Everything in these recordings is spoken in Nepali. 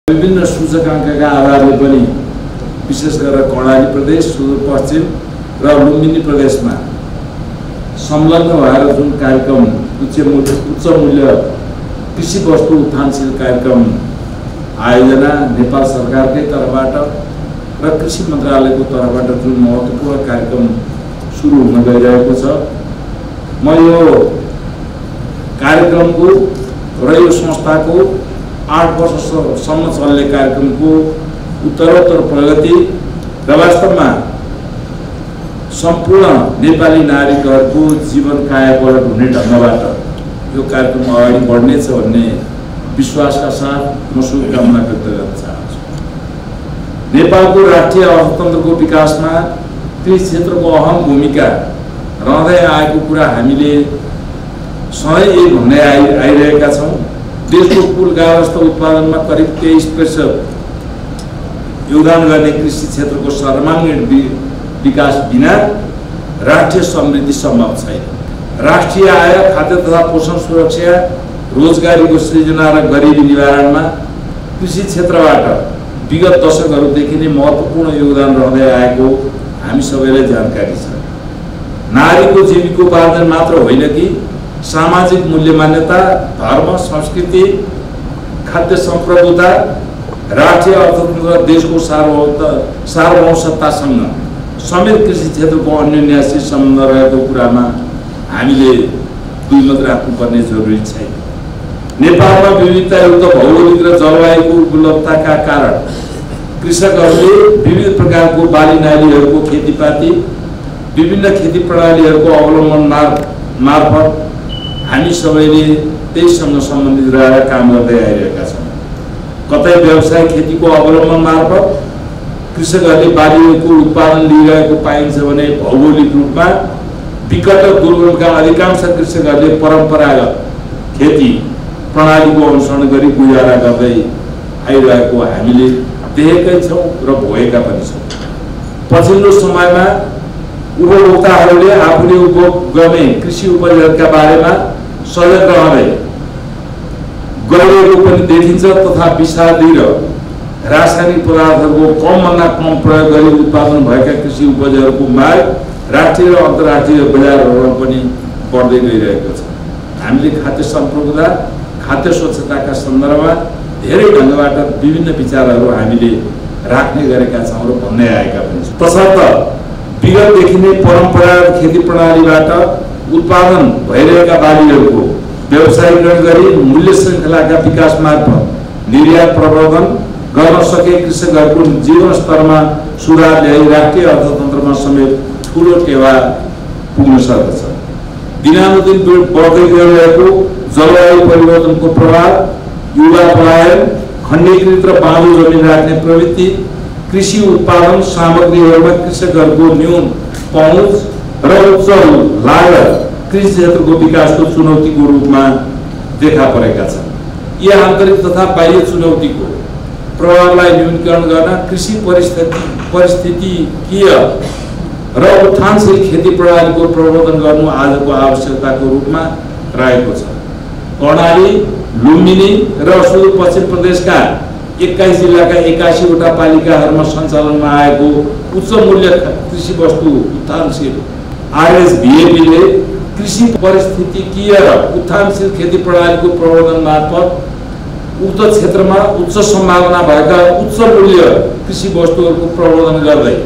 विभिन्न सूचकाङ्कका आधारले पनि विशेष गरेर कर्णाली प्रदेश, सुदूरपश्चिम र लुम्बिनी प्रदेशमा संलग्न भएर जुन कार्यक्रम उच्च मूल्य कृषि वस्तु उत्थानशील कार्यक्रम आयोजना नेपाल सरकारकै तर्फबाट र कृषि मन्त्रालयको तर्फबाट जुन महत्त्वपूर्ण कार्यक्रम सुरु हुन गइरहेको छ, म यो कार्यक्रमको र यो संस्थाको 8 वर्षसम्म चल्ने कार्यक्रमको उत्तरोत्तर प्रगति र वास्तवमा सम्पूर्ण नेपाली नागरिकहरूको जीवन कायापलट हुने ढङ्गबाट यो कार्यक्रम अगाडि बढ्नेछ भन्ने विश्वासका साथ म शुभकामना व्यक्त गर्न चाहन्छु। नेपालको राष्ट्रिय अर्थतन्त्रको विकासमा कृषि क्षेत्रको अहम भूमिका रहँदै आएको कुरा हामीले सधैँ यही भन्दै आइरहेका छौँ। देशको कुल गार्हस्थ उत्पादनमा करिब 23% योगदान गर्ने कृषि क्षेत्रको सर्वाङ्गीण विकास बिना राष्ट्रिय समृद्धि सम्भव छैन। राष्ट्रिय आय, खाद्य तथा पोषण सुरक्षा, रोजगारीको सृजना र गरिबी निवारणमा कृषि क्षेत्रबाट विगत दशकहरूदेखि नै महत्त्वपूर्ण योगदान रहँदै आएको हामी सबैलाई जानकारी छ। नारीको जीविकोपार्जन मात्र होइन कि सामाजिक मूल्य मान्यता, धर्म, संस्कृति, खाद्य सम्प्रभुता, राष्ट्रिय अर्थतन्त्र, देशको सार्वभौमसत्तासँग समेत कृषि क्षेत्रको अन्योन्यासी सम्बन्ध रहेको कुरामा हामीले दुईमत राख्नुपर्ने जरुरी छैन। नेपालमा विविधतायुक्त भौगोलिक र जलवायुको उपलब्धताका कारण कृषकहरूले विविध प्रकारको बाली नालीहरूको खेतीपाती, विभिन्न खेती प्रणालीहरूको अवलम्बन मार्फत हामी सबैले त्यससँग सम्बन्धित रहेर काम गर्दै आइरहेका छौँ। कतै व्यवसाय खेतीको अवलम्बन मार्फत कृषकहरूले बालीको उत्पादन लिइरहेको पाइन्छ भने भौगोलिक रूपमा विकट र दुर्गमका अधिकांश कृषकहरूले परम्परागत खेती प्रणालीको अनुसरण गरी गुजारा गर्दै आइरहेको हामीले देखेकै छौँ र भोगेका पनि छौँ। पछिल्लो समयमा उपभोक्ताहरूले आफूले उपभोग गर्ने कृषि उपजहरूका बारेमा सजग रहँदै गइरहेको पनि देखिन्छ तथा विषादी र रासायनिक पदार्थहरूको कमभन्दा कम प्रयोग गरी उत्पादन भएका कृषि उपजहरूको माग राष्ट्रिय र अन्तर्राष्ट्रिय बजारहरूमा पनि बढ्दै गइरहेको छ। हामीले खाद्य सम्प्रभुता, खाद्य स्वच्छताका सन्दर्भमा धेरै ढङ्गबाट विभिन्न विचारहरू हामीले राख्ने गरेका छौँ र भन्दै आएका पनि छौँ। तसर्थ विगतदेखि नै परम्परागत खेती प्रणालीबाट उत्पादन भइरहेका बालीहरूको व्यवसायीकरण गरी मूल्य श्रृङ्खलाका विकास मार्फत निर्यात प्रवर्धन गर्न सके कृषकहरूको जीवन स्तरमा सुधार ल्याई राष्ट्रिय अर्थतन्त्रमा समेत ठुलो टेवा पुग्न सक्दछ। दिनानुदिन बढ्दै गइरहेको जलवायु परिवर्तनको प्रभाव, युवा पलायन, खण्डीकृत र बाँझो जमिन राख्ने प्रवृत्ति, कृषि उत्पादन सामग्रीहरूमा कृषकहरूको न्यून पहुँच र उच्च लागत कृषि क्षेत्रको विकासको चुनौतीको रूपमा देखा परेका छन्। यी आन्तरिक तथा बाह्य चुनौतीको प्रभावलाई न्यूनीकरण गर्न कृषि परिस्थितिकीय र उत्थानशील खेती प्रणालीको प्रवर्धन गर्नु आजको आवश्यकताको रूपमा रहेको छ। कर्णाली, लुम्बिनी र सुदूरपश्चिम प्रदेशका 21 जिल्लाका 81वटा पालिकाहरूमा सञ्चालनमा आएको उच्च मूल्य कृषि वस्तु उत्थानशील RSVAP-ले कृषि परिस्थितिकीय र उत्थानशील खेती प्रणालीको प्रवर्धन मार्फत उक्त क्षेत्रमा उच्च सम्भावना भएका उच्च मूल्य कृषि वस्तुहरूको प्रवर्धन गर्दै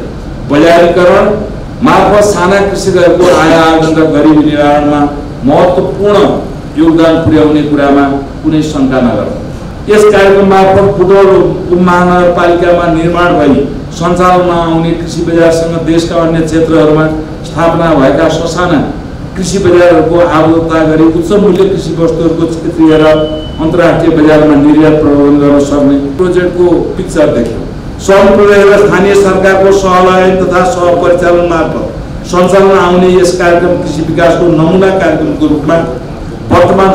बजारीकरण मार्फत साना कृषकहरूको आय आर्जन र गरिबी निवारणमा महत्त्वपूर्ण योगदान पुर्याउने कुरामा कुनै शङ्का नगरौँ। यस कार्यक्रम मार्फत बुटवल उपमहानगरपालिकामा निर्माण भई सञ्चालनमा आउने कृषि बजारसँग देशका अन्य क्षेत्रहरूमा स्थापना भएका ससाना कृषि बजारहरूको आबद्धता गरी उच्च मूल्य कृषि वस्तुहरूको क्षेत्रीय र अन्तर्राष्ट्रिय बजारमा निर्यात प्रवर्धन गर्न सक्ने प्रोजेक्टको पिक्चर देख्यौँ। श्रम प्रदेश र स्थानीय सरकारको सहलगायन तथा सहपरिचालन मार्फत सञ्चालन आउने यस कार्यक्रम कृषि विकासको नमुना कार्यक्रमको रूपमा वर्तमान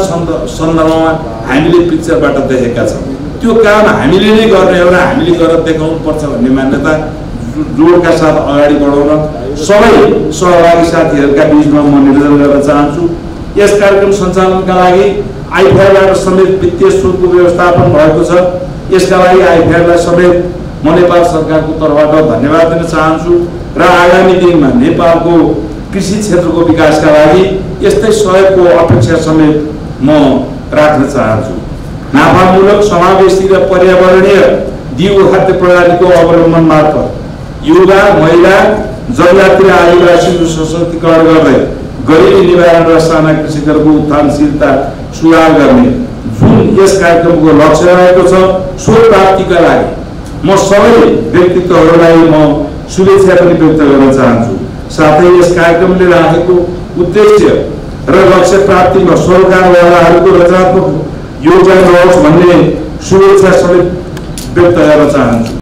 सन्दर्भमा हामीले पिक्चरबाट देखेका छौँ। त्यो काम हामीले नै गर्ने हो र हामीले गरेर देखाउनु पर्छ भन्ने मान्यता जोडका साथ अगाडि बढाउन सबै सहभागी साथीहरूका बीचमा म निवेदन गर्न चाहन्छु। यस कार्यक्रम सञ्चालनका लागि आइफाईबाट समेत वित्तीय स्रोतको व्यवस्थापन भएको छ। यसका लागि आइफेयरलाई समेत म नेपाल सरकारको तर्फबाट धन्यवाद दिन चाहन्छु र आगामी दिनमा नेपालको कृषि क्षेत्रको विकासका लागि यस्तै सहयोगको अपेक्षा समेत म राख्न चाहन्छु। नाफामूलक समावेशी र पर्यावरणीय दिगो खाद्य प्रणालीको अवलम्बन मार्फत युवा महिला जनजाति र आदिवासीको सशक्तिकरण गर्दै गरिबी निवारण र साना कृषकहरूको उत्थानशीलता सुधार गर्ने जुन यस कार्यक्रमको लक्ष्य रहेको छ सो प्राप्तिका लागि म सबै व्यक्तित्वहरूलाई म शुभेच्छा पनि व्यक्त गर्न चाहन्छु। साथै यस कार्यक्रमले राखेको उद्देश्य र लक्ष्य प्राप्तिमा सरकारवालाहरूको रचनात्मक योगदान रहोस् भन्ने शुभेच्छा समेत व्यक्त गर्न चाहन्छु।